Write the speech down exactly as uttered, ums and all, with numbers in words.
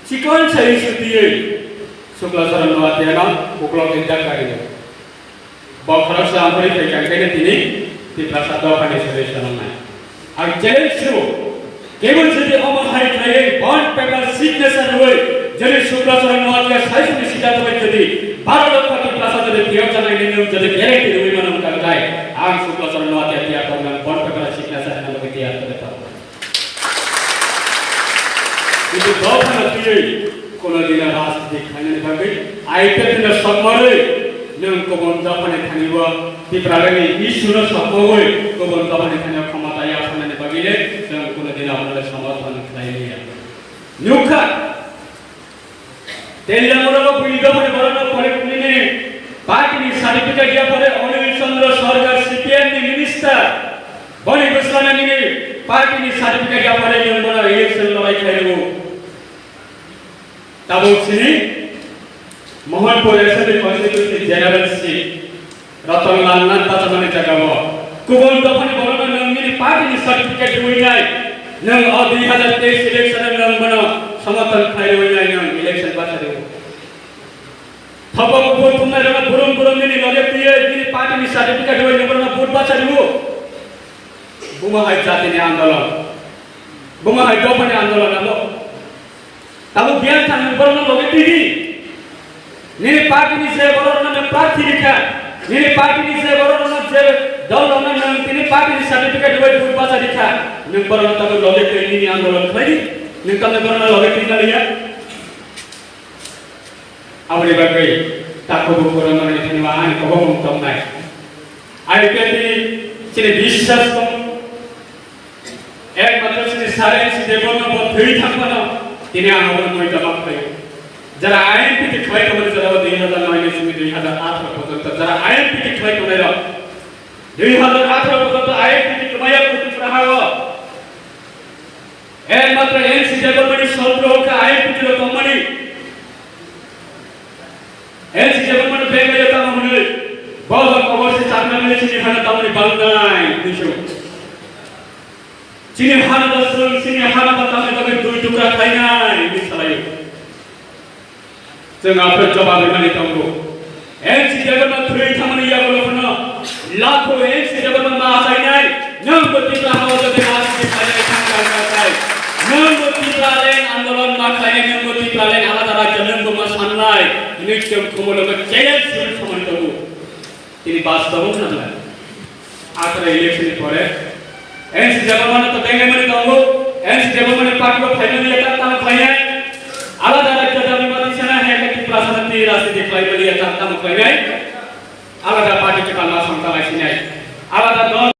Chikon sai sutiye Sukla Saran Noatia no uklok ni dakari. Bokhorok sa amphori phaikha khe tini Tiprasa dophani solution wngnai. Ang challenge you, kebo jodi omo hai khlaiwi bond paper signature rwui jodi Sukla Saran Noatia saisoni sida tongwi jodi baro lokho Tiprasa jodi tiyar janai nini jodi guarantee rwui mano wngkha khlai ang Sukla Saran Noatia tiyar tongnang bond paper signature rwna bagwi tiyar tongwi tongo. Kintu dophano twiwi kono dina rajniti khlainani bagwi I P F T no sokmarwi nwng kubun dophani thani-o Tiprarani issue no sokmawi kubun dophani thani-o khomota yapharnani bagwi le nwng kono dina abono le somorthon khlai liya. Nukha, Teliamura buini dophani borokno pore nini party ni certificate yapharwi Anil Chandra Sarkar C P M ni minister. Boni bwskango nini party ni certificate yapharwi nwng bono election lorai khlai rwo. Tabuk sini Mohanpur Assembly Constituency General Seat Ratan Lal Nath bachamani jagao kubun dophani borokno nwng nini party ni certificate rwinai, nwng o dui hazar teis election o nwng bono somorthon khlai rwinai nwng election bacha rwo. Thopok kuphur thumnai rokno burum burum nini loge twiwi nini party ni certificate rwui nwng bono vote bacha rwo. Buma hai jatini andolon. Buma hai dophani andolon abo. Tabuk biyan thang nwng borokno loge twi di. Nini party ni je borokno nwng prarthi rikha. Nini party ni je borokno je dol rokno nwng tini party ni certificate rwui vote bacha rikha. Nwng borokno tabuk loge twi nini andolon khlai di. Nwng tamni borokno loge twi naliya. Aboni bagwi takhuk bukhuk rok manwi thani ma ani kobokmung tongnai. I P F T ni chini biswas tong. Ekmatro chini sare si debonno bo thwi thangmano tini ang abono moi tama khlai. Jara I P F T khlai tongmani jara bo dui hazar noi ni simi dui hazar atharo porjonto jara I P F T khlai tongnai rok dui hazar atharo porjonto I P F T kwmaya Tripura ha o. Ekmatro N C Debbarmani sotro hwnkha I P T lo tongmani. N C Debbarmani benglaio tamo hwnwi, bo ba kobor se chakna mili chini hana tamoni bangnai hwnwi se. Chini hana da swng, chini hana ba tamni bagwi dui tukra khlainai hwnwi salaio. Chwng aphuru jobab rwmani tongo. N C Debbarma thwi thangmani yagulo phano lakho N C Debbarma ma achainai, nwng bo Tipra hao jodi rajniti khlainai thang thang thang thang. Nwng bo Tipraland andolon ma khlainai, nwng bo Tipraland alada rajya, nwng bo ma sannai, hwnwi chwng Khumulwngo challenge rwmani samani tongo. Tini bus tongo khna belai. Akhara election ni pore N C Debbarma no to bengai mani tongo. N C Debbarma ni party bo phaimani ya tak tamo khlainai. Alada rajya dabi mati sana hai ka Tiprasa ni rajniti khlaimani ya tak tamo khlainai. Alada party kita ma sangta lai sinai. Alada dol